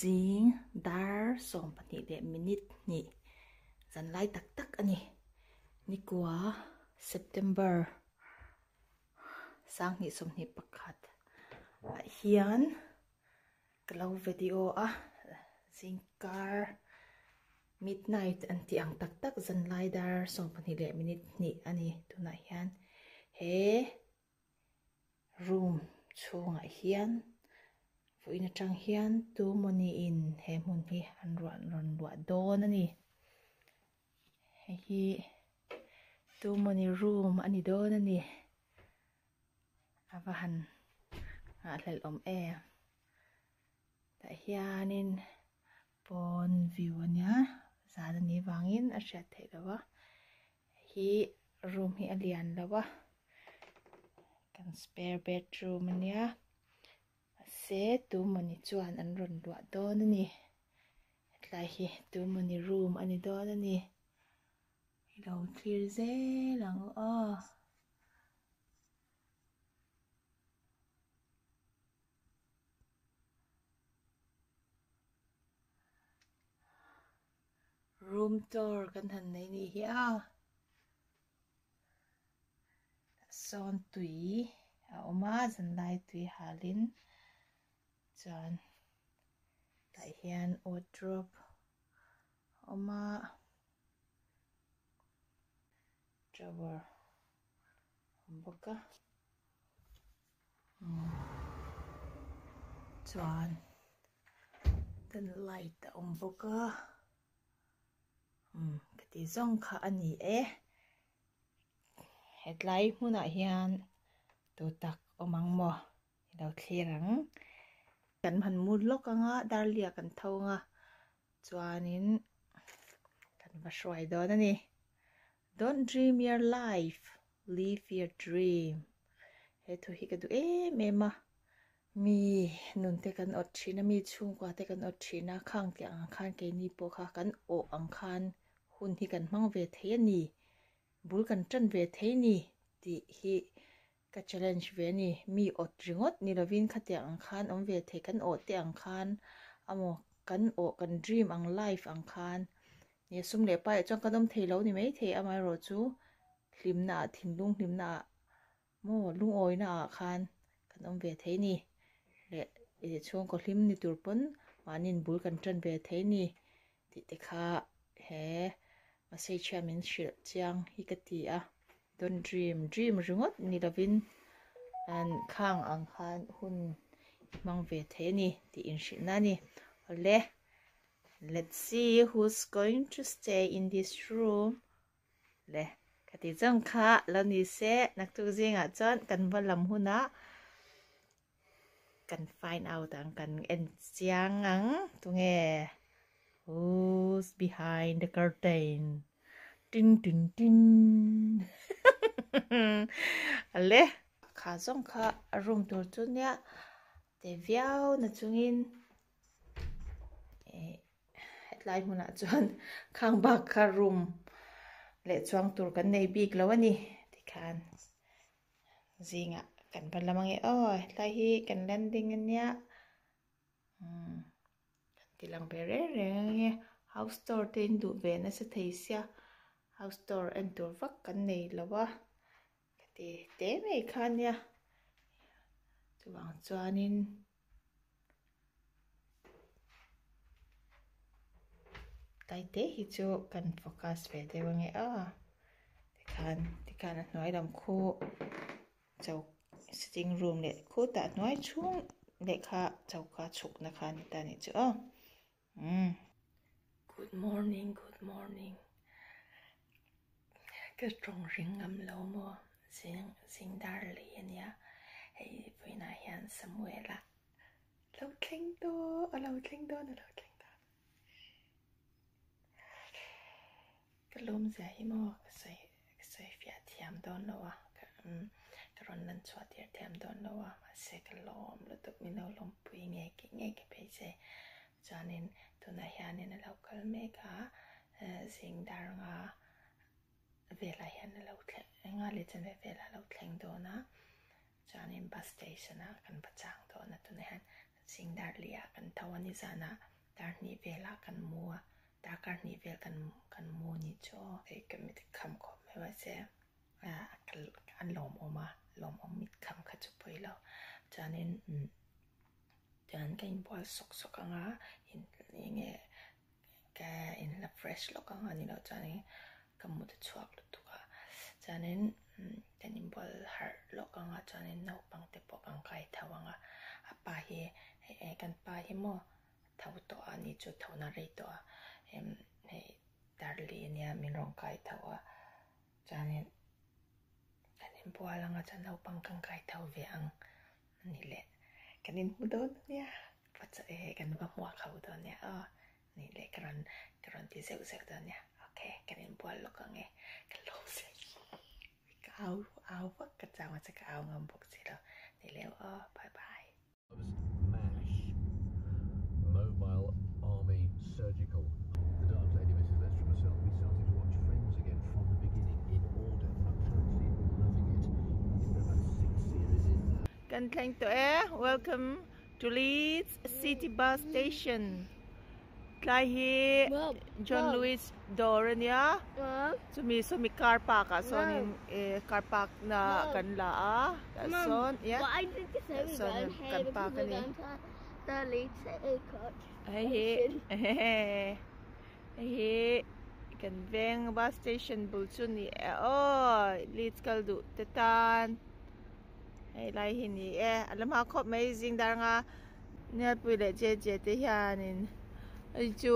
Zing dar 12 leh minute hnih zan lai tak tak a ni. Nikua September 2021 ah hian ka lo video a zingkar midnight an tih ang tak tak zan lai dar 12 leh minute hnih a ni tunah hian he Room chhungah hian vawiin atang hian tu mawni in he hmun hi an ruah rawn luah dawn a ni. Hei hi tu mawni room a ni dawn a ni. A va han nghahhlelh awm em. Tah hianin pawn view a nia zan a nih vangin a hriat theih loh a. Hi room hi a lian lo a kan spare bedroom a nia mahse tu mawni chuan an rawn luah dawn a ni hetlai hi tu mawni room a ni dawn a ni i lo thlir zel ang u aw. Room tour kan han nei ni hi a sawn tui a awm a zanlai tui halin chuan tah hian wardrobe a awm a drawer a awm bawk a chuan ten light a awm bawk a umm ka tih zawng kha a ni e hetlai hmunah hian tu tak awm ang maw i lo thlir ang kan han mut lawk ang a darliah kan tho ang a chuanin kan va hruai dawn a ni don't dream your life live your dream he thu hi ka duh em em a mi nun te kan awt thin a mi chhungkua te kan awt thin a khang tih ang khan keini pawh kha kan awh ang khan hun hi kan hmang ve thei a ni bul kan tan ve thei a ni tih hi ka challenge ve a ni mi awt ringawt ni lovin khatiang ang khan awm ve thei kan awh te ang khan amaw kan awh kan dream ang life ang khan ni sum leh pai ah chuan kan awm thei lo ni maithei amaherawh chu hlimna ah thinlung hlimna ah maw lungawina ah khan kan awm ve thei ni leh ih chhungkaw hlim ni tur pawn mahniin bul kan tan ve thei ni tih te kha he message hian min hrilh chiang hi ka ti a don't dream dream ringawt ni lovin an khang ang khan hun i hmang ve thei a ni tih inhrilh na a ni awle let's see who's going to stay in this room. Le, ka ti zawng kha lo ni se, naktuk zingah chuan kan va lam hunah kan find out ang, kan en chiang ang, tunge who's behind the curtain tin tin tin ale kha zawng kha a room tur chu nia te viau na chungin eh Hetlai hmunah chuan khang bak kha room leh chuang tur kan nei bik lo a ni tikhan zingah kan va lam ange aw hetlai hi kan landing ania umm kan ti lang ve reng reng ange house tour te in duh ve nasa thei sia house tour en tur vak kan nei lo a ka ti te mai kha ania chuvang chuanin. Taite hi chu kan focus ve deuh ange a tikhan tikhan a hnuai lam khu cho sitting room leh khutah hnuai chhung leh kha choka chhukna kha a ni ta anih chu aw umm good morning good morning ka tawng ring ngam lo maw zing zing dar lei ania hei vawiinah hian Samuela lo thleng tawh a lo thleng dawn a lo thleng dawn ka lawm zia hi maw ka sawi ka sawi fiah thiam dawn lo a ka umm ka rawn lan chhuah tir thiam dawn lo a mahse ka lawm lutuk min lo lawmpui nge ke nge ke phei che chuanin tunah hianin a lo kal mek a zing dar nga velah hian a lo thleng enga leh chanve velah a lo thleng dawn a chuanin bus station ah kan va chang dawn a tunah hian. Zing dar li ah kan tho a nizanah dar hnih velah kan mu a, darkar hnih vel kan kan mu ni chu aw. Hei ka mit kham khawp mai mahse a lawmawm a, lawmawm mit kham kha chu pawi lo. Chuanin umm chuan ka inbual sawk sawk ang a, eng nge ka inla fresh lawk ang a ni loh chuanin ka mut a chhuak lutuk a chuanin kan inbual harh lawk ang a chuanin naupang te pawh kan kai tho ang a a pa hi kan pa hi maw tho tawh a ni chu tho na rei tawh a hei darli ania min rawn kai tho a chuanin kan inbual ang a chuan naupang kan kai tho ve ang a ni leh kan inhmu dawn ania. Va chaw e kan va hmuak ho dawn nia aw nih leh ka rawn ka rawn ti zeuh zeuh dawn nia ok kan inbual lawk ang e ka lawm zeuh ka au au vak ka chau ang che ka au ngam bawk si lo nih leh aw bye bye. MASH, Mobile Army Surgical. The Dark Lady, Mrs. Lester and myself, we started to watch Friends again from the beginning in order and are currently loving it. I think we're about six series in now. Kan thleng tawh e welcome to Leeds City Bus Station tlai hi John Lewis dawr a nia chumi sawmi car park ah sawnin eh car park na kan la a tah sawn yeah tah sawn kan park a ni hei hi hei hi kan veng bus station bul chu ni e aw Leeds kal duh te tan. Hei lai hi ni e, a la hma khawp mai zing dar anga Nialpui leh Che Che te hianin hei chu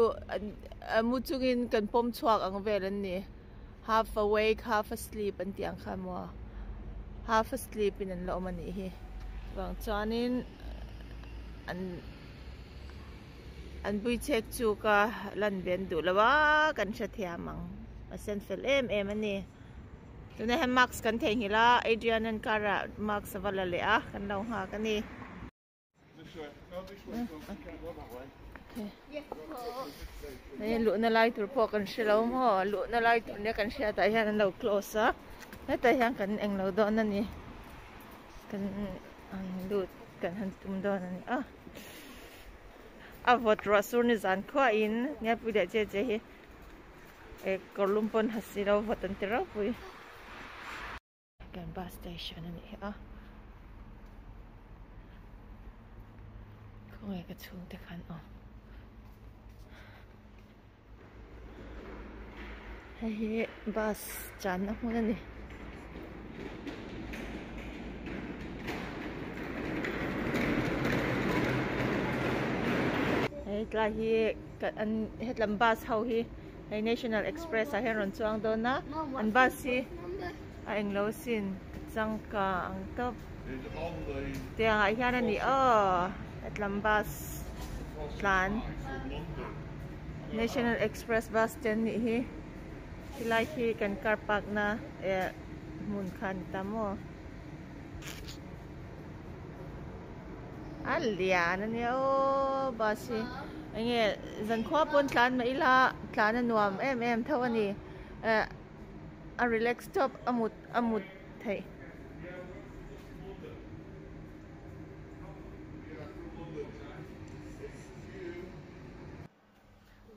mu chungin kan pawm chhuak ang vel an ni half awake half asleep an tih ang kha maw half asleep in an la awm a nih hi chuvang chuanin an an bui chek chu ka lan ve an duh lo a kan hrethiam ang a sen fel em em a ni. Tunah hian mask kan theihnghilh a, Adrian an car ah mask a va la leh a, kan lo nghak a ni. Hei luhna lai tur pawh kan hre lo maw, luhna lai tur nia kan hriat ah hian an lo close a, hetah hian kan englo dawn a ni, kan han lut kan han tum dawn a ni a, a vawt ruah sur ni zan khuahin Ngiapui leh che che hi. Eh kawr lum pawn ha si lo vawt an ti ropui. Kan bus station a nih hi a. Khawnge ka chhungte khan awm. Hei hi bus channa hmun a ni. Hei tlai hi an hetlam bus ho hi hei National Express ah hian rawn chuang dawn a an bus hi a englo sin changka ang tawp tiang ah hian a ni aw hetlam bus tlan National Express bus te an nih hi. Helai hi kan car park na eh hmun kha a ni ta maw? A lian a nia aw bus hi enge zankhua pawn tlan mah ila tlan a nuam em em tho a ni eh a relax tawp a mut a mut theih.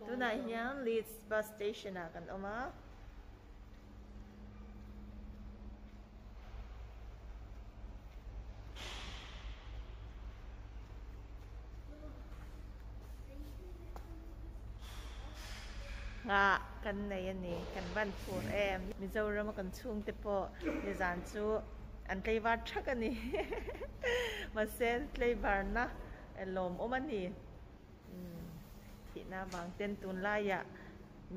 Tunah hian Leeds bus station ah kan awm a. Nghah kan nei a ni, kan van phur em. Mizoram a kan chhungte pawh nizan chu an tlaivar thak a ni. Mahse tlaivarna lawmawm a ni. Thihna avang ten tunlaiah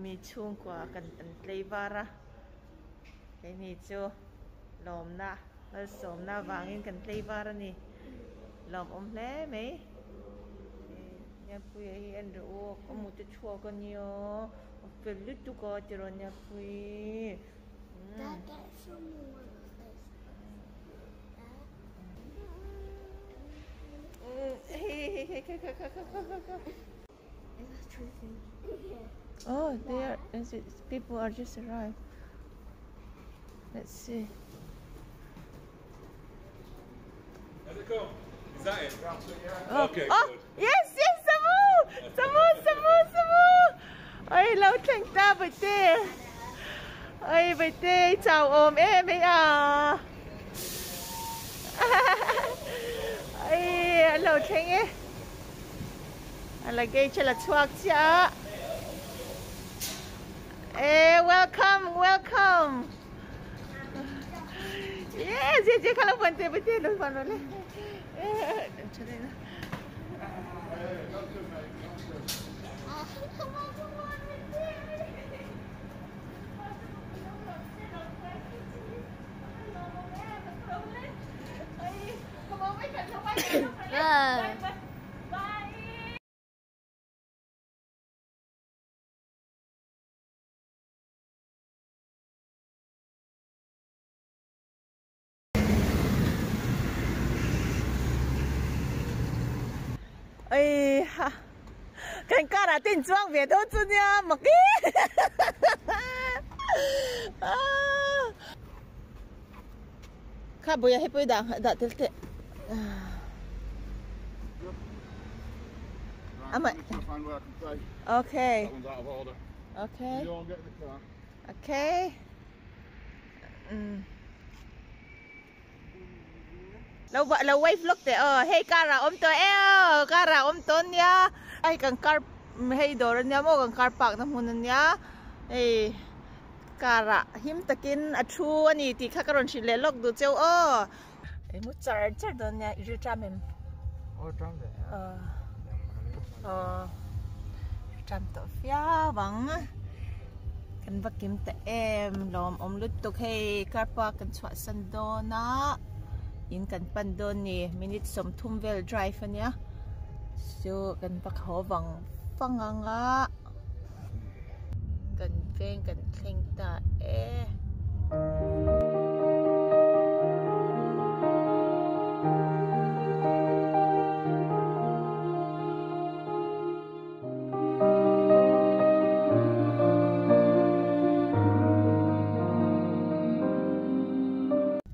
mi chhungkua kan an tlei var a, keini chu lawmna malsawmna avangin kan tlei var a ni, lawmawm hle mai. Niapuia hi en rawh u, ka mu te chhuak a nia, a fel lutuk a tiraw Niapui. Oh, there is it. People are just arrived. Let's see. Oh, oh, yes, yes, Samu! Samu, Samu, Samu! Oi, lo thleng ta Bawihte. Oi, Bawihte, i chau awm em ei a. Oi, a lo thleng e. A luggage a la chhuak chiah a. E, welcome, welcome. Yeah, je je kha lo pan te Bawihte lo pan rawh le. Ây ha kan car ah ten chuang ve dawn chu nia mak e kha buia hei pawh i dah dah tel teh amah okay okay okay Lo lo wave lawk teh aw hei car ah awm tawh e aw car ah awm tawh ania hei kan car hei dawr ania maw kan car park na hmun ania hei car ah him takin a thu ani tih kha ka rawn hrilh leh lawk duh cheu aw. Eng maw char char dawn nia i ri ṭam em? Aw ṭam ve a. Aw ṭam tawh viau ang kan va kim ta em lawm awm lutuk hei car park kan chhuahsan dawn a in kan pan dawn ni minute 30 vel drive ania chu kan va haw vang vang ang a kan veng kan thleng ta e.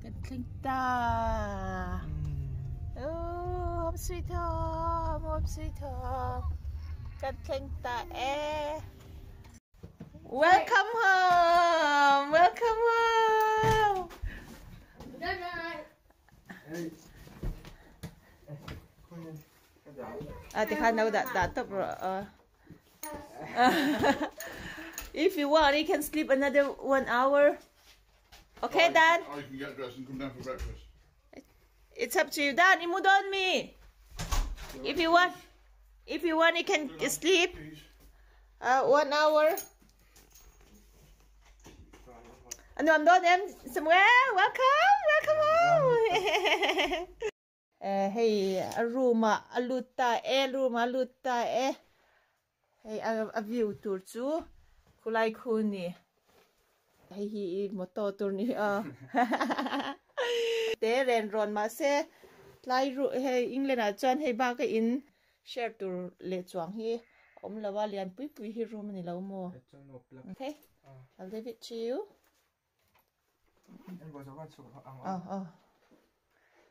Kan thleng ta. Oh, home sweet home, home sweet home. Kan thleng ta e. Welcome home, welcome home. À, tikhan no dah dah top rawh. If you want, you can sleep another 1 hour. Okay, Dan? Or you can get dressed and come down for breakfast. It's up to you, Dan. I mu dawn mi? If you want, if you want, you can sleep. 1 hour. A nuam dawn em? Samuel, welcome, welcome home. Hei a room ah a lut ta e, room ah a lut ta e. Hei a view tur chu khulai khu ni. Hei hi i motor tur ni a. Te ren rawn mahse tlai ru hei England ah chuan hei bak a in share tur leh chuang hi a awm lo a, lian pui pui hi room a ni lo maw. Okay, I'll leave it to you. Aw aw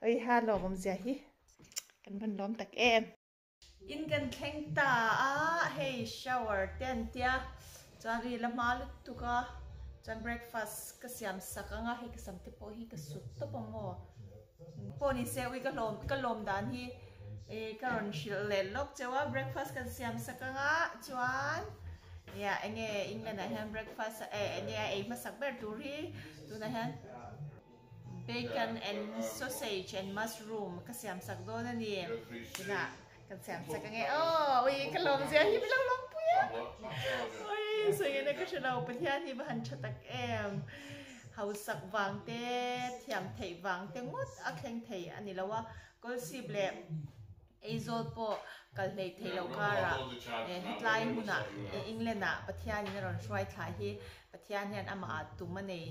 Oi ha lawm awmzia hi kan van lawm tak em. In kan thleng ta a hei shower te an tia chuan ri la hma lutuk a chuan breakfast ka siam sak anga hei ka sam te pawh hi ka sut tawp a maw pawh ni se ui ka hlawm ka lawm dan hi ih ka rawn hrilh leh lawk cheu a breakfast kan siam sak anga chuan Nia enge England ah hian breakfast eh enge a ei hmasak ber tur hi tunah hian bacon and sausage and mushroom ka siam sak dawn a ni tunah kan siam sak ange aw ui ka lawm zia hi min lo lawm pui a ui sawi ngei na ka hre lo Pathian hi va han tha tak em hausak vang te thiam theih vang te ngawt a thleng thei a ni lo a kawlsip leh Aizawl pawh kal hleih theih loh karah hetlai hmunah England ah Pathianin a rawn hruai thla hi Pathian hian amah ah tum a nei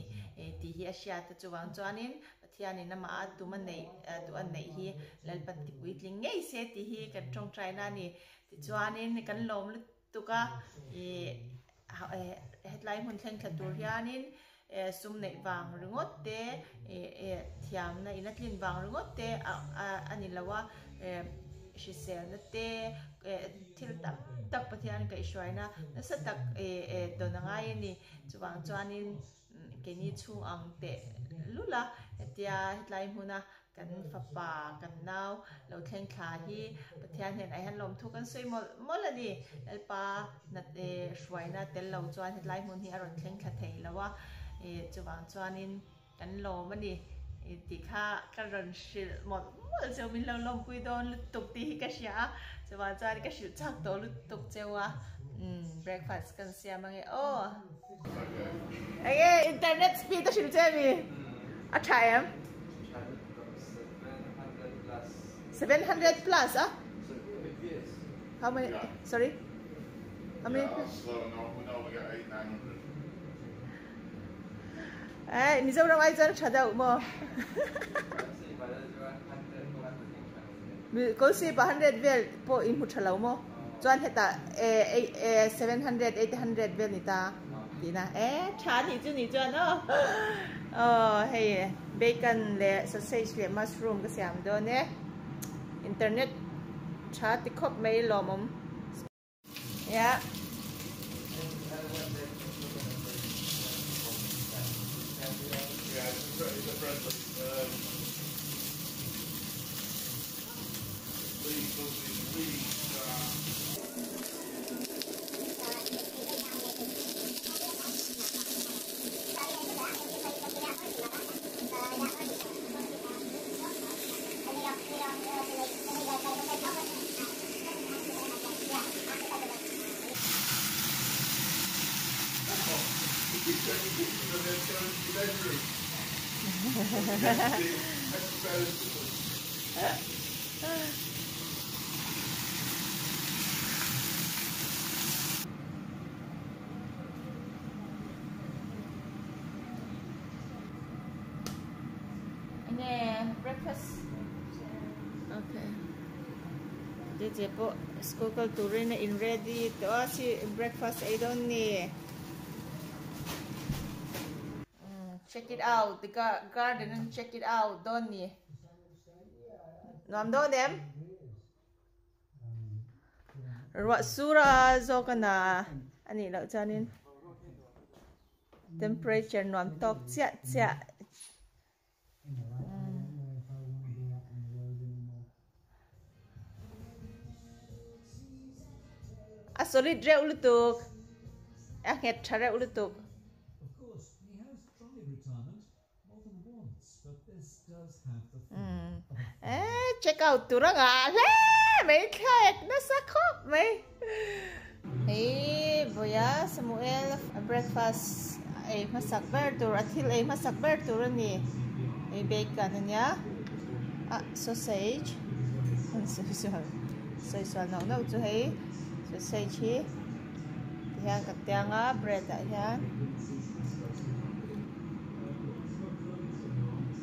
tih hi a hriat a chuvang chuanin Pathianin amah ah tum a neih duh a neih hi Lalpan ti puitling ngei se tih hi kan tawngtaina a ni. Tichuanin kan lawm lutuk a Hetlai hmun thleng thla tur hianin sum neih vang ringawt te, thiamna in a tlin vang ringawt te a ni lo a. Hriselna te thil tam tak Pathian kaihhruaina nasa tak dawn a ngai a ni. Chuvang chuanin keini chhung ang teh lul a, hetia hetlai hmuna kan fapa kan nau lo thleng thla hi Pathian hian a hian lawmthu kan sawi mawlh mawlh a ni. Lalpa hruaina tel lo chuan hetlai hmun hi a rawn thleng thla thei lo a, chuvang chuanin Kan lawm a ni tih kha ka rawn hrilh mawlh mawlh cheu, min lo lawmpui dawn lutuk tih hi ka hria a, chuvang chuan ka hrilh chak tawh lutuk cheu a, umm breakfast kan siam ange aw. Enge internet speed a hrilh che ami? A tha em? 700 plus a? How many? Sorry? How many? Ei, Mizoram ai chuan tha deuh maw? Kawlsip ah 100 vel pawh in hmu tha lo maw? Chuan hetah 700, 800 vel ni ta tihna. E, tha nih chu nih chuan aw. Aw, hei bacon leh sausage leh mushroom ka siam dawn e. Internet tha ti khawp mai lawmawm. Yeah. Enge breakfast okay JJ pawh school kal turin a in ready tawh a si breakfast ei dawn ni check it out the garden and check it out dawn ni nuam dawn em ruah sura zawk a na anih loh chuanin temperature nuam tawk chiah chiah. A solid reuh lutuk a nghet tha reuh lutuk. Eh check out tur a ngah hle mai thlek nasa khawp mai. Hei vawiah Samuel breakfast ei hmasak ber tur a thil ei hmasak ber tur a ni. Hei bacon a nia ah sausage sawi sual nauh nauh chu hei sausage hi tihian ka tiang a bread ah hian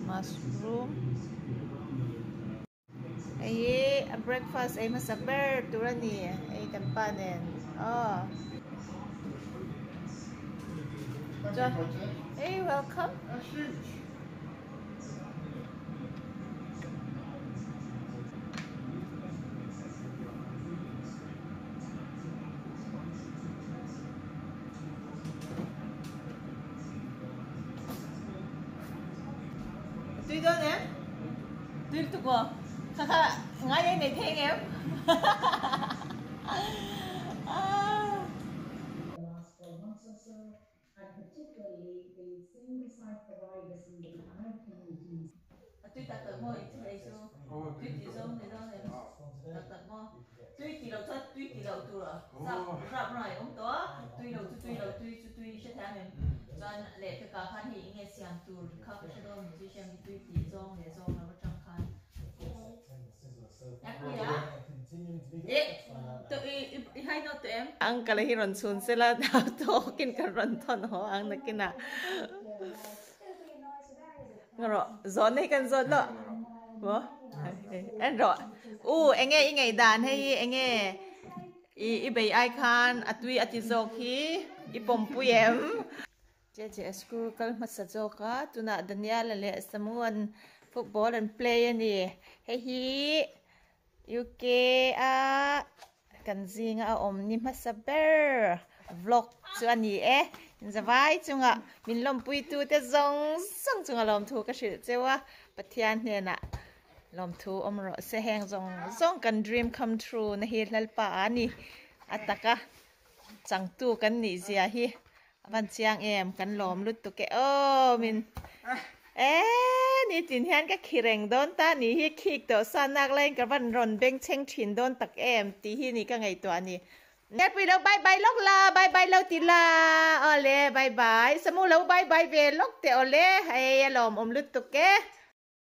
mushroom. Hei hi a breakfast ei hmasa ber tur a ni hei kan pa nen aw chuan hey welcome Tui dawn em? Tui lutuk maw? Kha kha ngai ei nei thei ang em? A tui tak tak maw i thil ei chu? Tui tih zawng ni dawn em? Tak tak maw? Tui tih loh chuan tui tih loh tur a sap rap rai awm tawh a, tui lo chu tui lo, tui chu tui i hre thei ang em? Chuan lehkha khan hei enge siam tur kha ka hre dawn chu hriam hi tui tih zawng leh zawng lo atang khan i hai nawt tawh em? Uncle hi rawn chhun sela nau tawkin ka rawn thawn haw ang nakinah. Rawh zawn hei kan zawt loh maw en rawh u enge i ngaih dan hei hi enge i i bei ai khan a tui a ti zawk hi i pawmpui em che che school kal hmasa zawk a tunah Daniel-a leh Samu an football an play a ni hei hi. UK a kan zinga a awm ni hmasa ber vlog chu a ni e. Zavai chunga min lawmpui tu te zawng zawng chunga lawmthu ka hrilh cheu a, Pathian hnenah lawmthu awm rawh se heng zawng zawng kan dream come true na hi Lalpa a ni a taka changtu kan nih zia hi a van chiang em kan lawm lutuk e aw min e ni tin hian ka khi reng dawn ta ni hi khik tawh sa nak laiin ka van rawn beng chheng thin dawn tak em tih hi ni ka ngaihtuah a ni. Ngeipui lo bye bye lawk la bye bye lo ti la awle bye bye Samu lo bye bye ve lawk teh awle hei a lawmawm lutuk e.